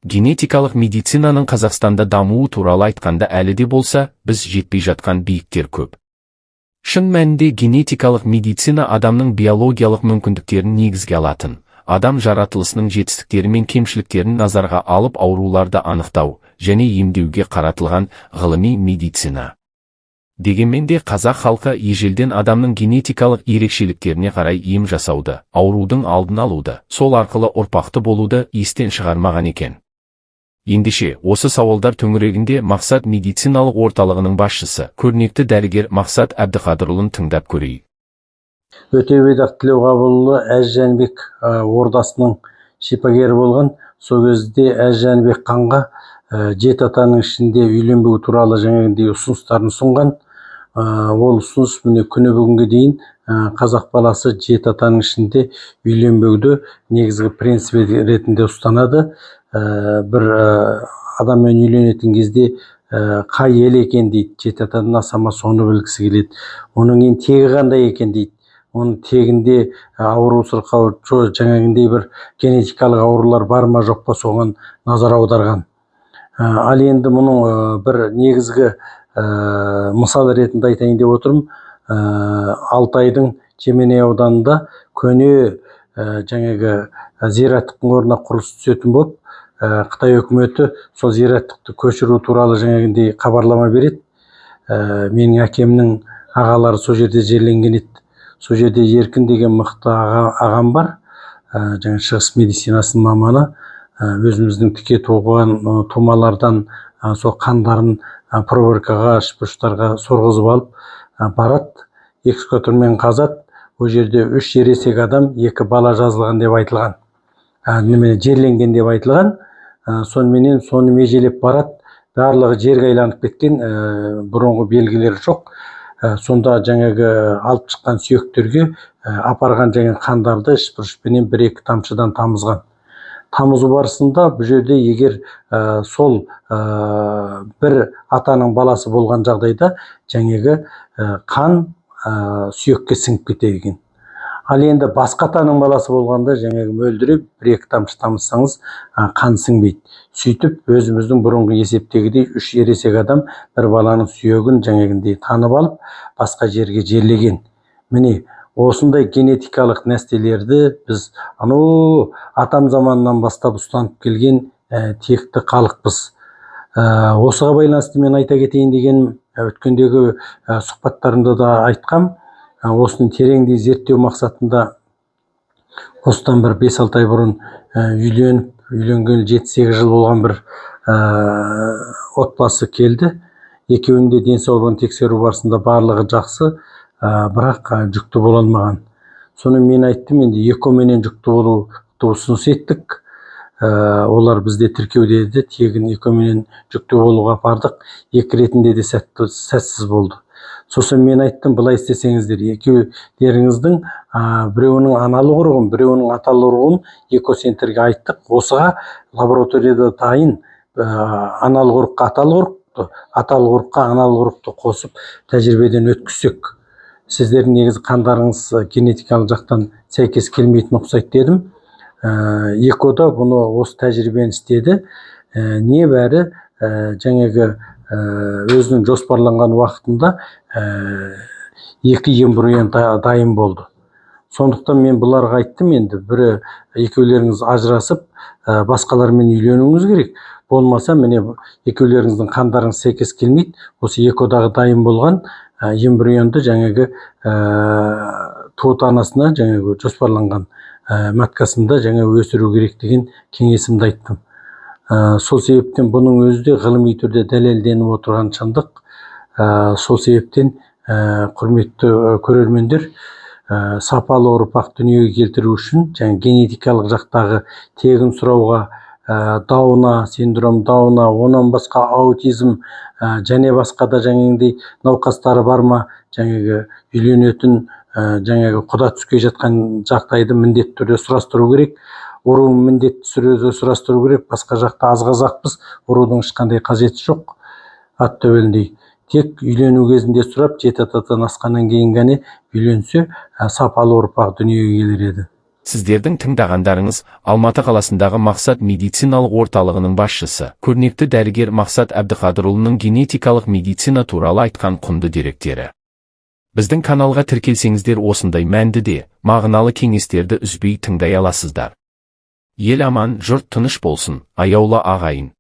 Генетикалық медицинаның Қазақстанда дамуы туралы айтқанда, әлі де болса, біз жетпей жатқан биіктер көп. Шын мәнінде генетикалық медицина адамның биологиялық мүмкіндіктерін негізге алатын, адам жаратылысының жетістіктері мен кемшіліктерін назарға алып, ауруларды анықтау және емдеуге қаратылған ғылыми медицина. Дегенмен де қазақ халқы ежелден адамның генетикалық ерекшеліктеріне қарай ем жасауды, аурудың алдын алуды, сол арқылы ұрпақты болуды естен шығармаған екен. Ендеше, осы сауалдар төңірегінде Мақсат медициналық орталығының басшысы, көрнекті дәрігер Мақсат Әбдіқадырұлын тыңдап көрейік. Өтебайдақ Тілеуқабылұлы Әз Жәнібек ордасының шипагері болған. Сол кезде Әз Жәнібек ханға жеті атаның ішінде үйленбеу туралы жаңағындай ұсыныстарын ұсынған. Ол ұсыныс міне күні бүгінге дейін қазақ баласы жеті атаның ішінде үйленбеуді негізгі принцип ретінде ұстанады. Бір адаммен үйленетін кезде қай ел екен дейді, жеті атадан аса ма, соны білгісі келеді. Оның кейін тегі қандай екен дейді. Оның тегінде ауру сырқау, жаңағындай бір генетикалық аурулар бар ма, жоқ па, соған назар аударған. Ал енді мұның бір негізгі мысал ретінде айтайын деп отырмын. Алтайдың Чеменей ауданында көне жаңағы зираттықтың орнына құрылыс түсетін болып, Қытай үкіметі сол зираттықты көшіру туралы жаңағындай хабарлама береді. Менің әкемнің ағалары сол жерде жерленген еді. Сол жерде Еркін деген мықты ағам бар, жаңа шығыс медицинасының маманы. Өзіміздің тіке туған тумалардан сол қандарын пробиркаға, шприцтарға сорғызып алып барады, экскаватормен қазады. Ол жерде үш ересек адам, екі бала жазылған деп айтылған, немене, жерленген деп айтылған. Соныменен соны межелеп барады, барлығы жерге айланып кеткен, бұрынғы белгілері жоқ. Сонда жаңағы алып шыққан сүйектерге апарған жаңағы қандарды шприцпенен бір екі тамшыдан тамызған. Тамызу барысында бұл жерде егер сол бір атаның баласы болған жағдайда, жаңағы қан сүйекке сіңіп кетеді екен. Ал енді басқа атаның баласы болғанда, жаңағы мөлдіреп бір екі тамшы тамызсаңыз, қан сіңбейді. Сөйтіп өзіміздің бұрынғы есептегідей үш ересек адам, бір баланың сүйегін жаңағындай танып алып, басқа жерге жерлеген. Міне, осындай генетикалық нәрселерді біз анау атам заманынан бастап ұстанып келген текті халықпыз. Осыға байланысты мен айта кетейін деген, өткендегі сұхбаттарымда да айтқам, осыны тереңдей зерттеу мақсатында осыдан бір 5-6 ай бұрын үйленіп, үйленгелі 7-8 жыл болған бір отбасы келді. Екеуінің де денсаулығын тексеру барысында барлығы жақсы, бірақ жүкті бола алмаған. Соны мен айттым, енді ЭКО-менен жүкті болуды ұсыныс еттік. Олар бізде тіркеуде еді, тегін ЭКО-менен жүкті болуға апардық. Екі ретінде де сәтті, сәтсіз болды. Сосын мен айттым: былай істесеңіздер, екеулеріңіздің біреуінің аналық ұрығын, біреуінің аталық ұрығын ЭКО-центрге айттық. Осыға лабораторияда дайын, аналық ұрыққа аталық ұрықты, аталық ұрыққа аналық ұрықты қосып тәжірибеден өткізсек, сіздердің негізі қандарыңыз генетикалық жақтан сәйкес келмейтін ұқсайды дедім. ЭКО-да бұны, осы тәжірибені істеді. Небәрі жаңағы өзінің жоспарланған уақытында екі эмбрион дайын болды. Сондықтан мен бұларға айттым: енді бірі екеулеріңіз ажырасып, басқалармен үйленуіңіз керек, болмаса міне екеулеріңіздің қандарыңыз сәйкес келмейді. Осы ЭКО-дағы дайын болған эмбрионды жаңағы туыт анасына, жаңағы жоспарланған маткасында жаңа өсіру керек деген кеңесімді айттым. Сол себептен бұның өзі де ғылыми түрде дәлелденіп отырған шындық. Сол себептен, құрметті көрермендер, сапалы ұрпақ дүниеге келтіру үшін және генетикалық жақтағы тегін сұрауға, Дауна, синдром Дауна, онан басқа аутизм және басқа да жаңағындай науқастары бар ма, жаңағы үйленетін, жаңағы құда түске жатқан жағдайды міндетті түрде сұрастыру керек. Ұруын міндетті түрде сұрастыру керек. Басқа жақта аз қазақпыз, ұрудың ешқандай қажеті жоқ ат төбеліндей. Тек үйлену кезінде сұрап, жеті атадан асқаннан кейін ғана үйленсе, сапалы ұрпақ дүниеге келер еді. Сіздердің тыңдағандарыңыз Алматы қаласындағы Мақсат медициналық орталығының басшысы, көрнекті дәрігер Мақсат Әбдіқадырұлының генетикалық медицина туралы айтқан құнды деректері. Біздің каналға тіркелсеңіздер, осындай мәнді де мағыналы кеңестерді үзбей тыңдай аласыздар. Ел аман, жұрт тыныш болсын, аяулы ағайын.